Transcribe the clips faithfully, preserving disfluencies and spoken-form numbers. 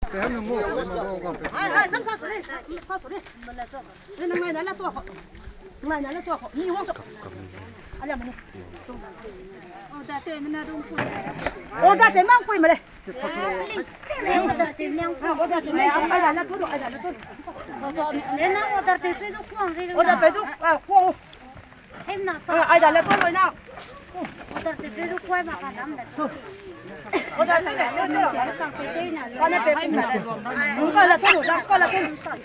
Hai, hai, sam sa su le, sa su le. Nang nai na la tua ko. Nang nai na la tua ko. Ni wang so. Ala mani. Order te mang kui ma le. Order te mang kui ma le. Ai da la tu, ai da la tu. Order pe du, ah, kuang. Ai da le to loi na. Order te pe du kuai ma ka dam le. Order te le, le to. Ka ne pe kum na le. Ka le to, ka le to.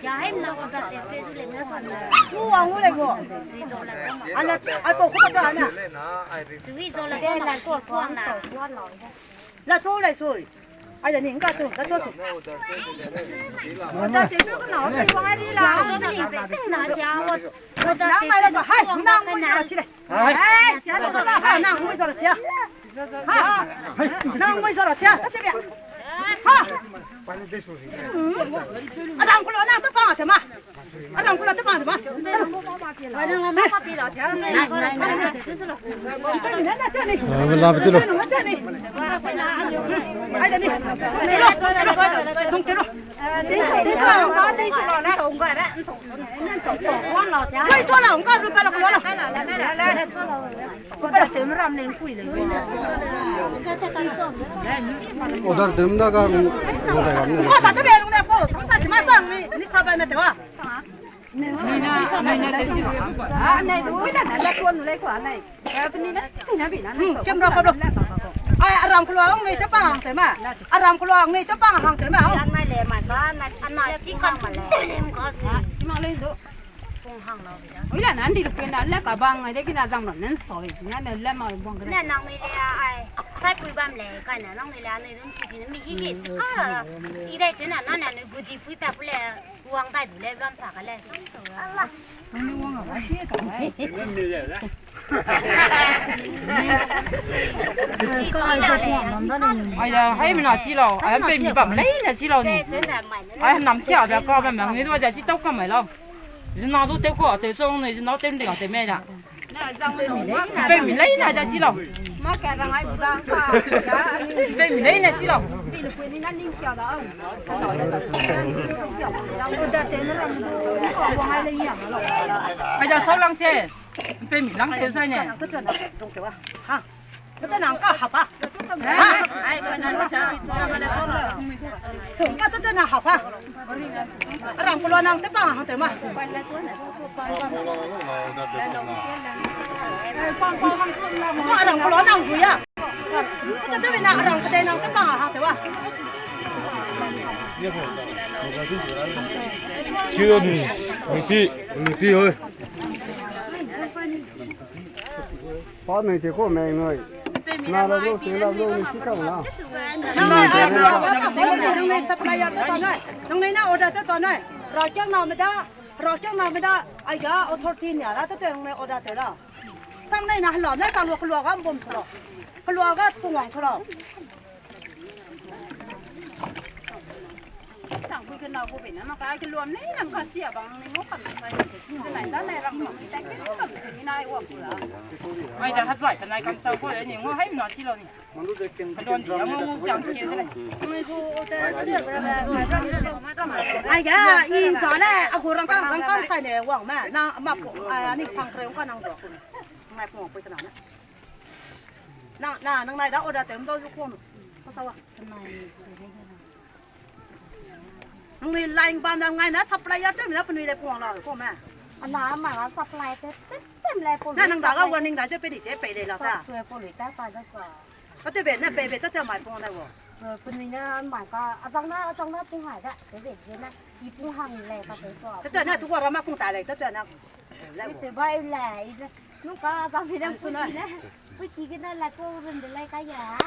Ja hem na order te pe du le na sa na. Ku wang u le go. Ala, ai po ku ta na. Sui zo le ko na ko kuang na. La to le sui. Ai da ni ngka tu, la to su. Order te su ko na, order wang ai di la. Ja, ni pe ting na ja. Order te pe du kuang na. Hai, nang mui zora sia. Ha? Nang mui zora sia. Tate bia. Ha? Adam kulo nang tepang tema. Adam kulo tepang tema. Ai da ni. Telo, telo, telo. Tong telo. Order tem da ga, order tem da ga, order tem da ga. Order te be lung ne po, sang sa chi ma sang ni, ni sa ba me te wa. Nui na, nui na te chi. Ah, nai du, ui la na, la tuan nu lai kwa nai. Camera ko lo. Ai, aram kulo ang nei te pang hang te ma. Aram kulo ang nei te pang hang te ma. Nai le ma, na, na, na, chi kan ma le. Chi ma le do. Ui la nan di lu pui na le ka bang ai de ki na zang lo nen so i na ne le ma bang. Ne nang ni le ai. Sai pui bam le kai na nang ni le anui dun chi ni mi hi hi ka. I dai chi na na na nui gu di pui pa pu le wang dai du le bam pa ka le. Allah. Nang ni wang a ba chi ka le. Aya, hai mi na chi lau. Ai pe mi bam le na chi lau ni. Ai nam sia ba ka ba mang ni do ja chi tau ka mai lau. Zina du teu ko, teu song ne, zina teu nding teu me da. Pe mi lei na ja si lau. Pe mi lei na si lau. Ai ja sau lang se. Pe mi lang teu sai ne. Ha. Tete nang ka hapa. Ha? Chung ka tete nang hapa. Arang kulo nang te pang hang te ma. Ko arang kulo nang gu ya. Tete na arang kete nang te pang hang te wa. Kilo ni, ni pi, ni pi oi. Pa mei te ko mei ngoi. Na la lo, te la lo, ni si kau la. Nang nei, nang nei, nang nei supplier te ta nai. Nang nei na order te ta nai. Rakiang na me da, rakiang na me da. Aiga authority nia la te te nang nei order te la. Sang nei na hela, nei sang lo kelua ga bom selo. Kelua ga pungwang selo. Mai da hat zai penai kam sa ko le ni, ngo hai mna si lo ni. Kalon di, ngo ngo siang ke le. Ai ya, in sa le, a gu rang kang, rang kang sai ne wang ma, na ma ko, ai, ani sang kre ka nang zo. Ngai ko ko na. Na, na, nang nai da order tem do yu ko. Ko sa wa. Nang ni line bam nang ngai na supplier te mi la penui le puang la ko me. Ana ma la supply te, te, te le puang. Na nang da ga warning da je pe di je pe le la sa. Pe le ta pa da sa. Ka te be na pe be ta ta mai puang da wo. Penui na mai ka, a zang na, a zang na puang hai da, te be je na, i puang hang le ka te so. Ta ta na tu wa ra ma puang ta le, ta ta na. Ise bai le, ise, nu ka ba mi le. Ai, suna. Pui ki gene la ko ren de lai ka ya.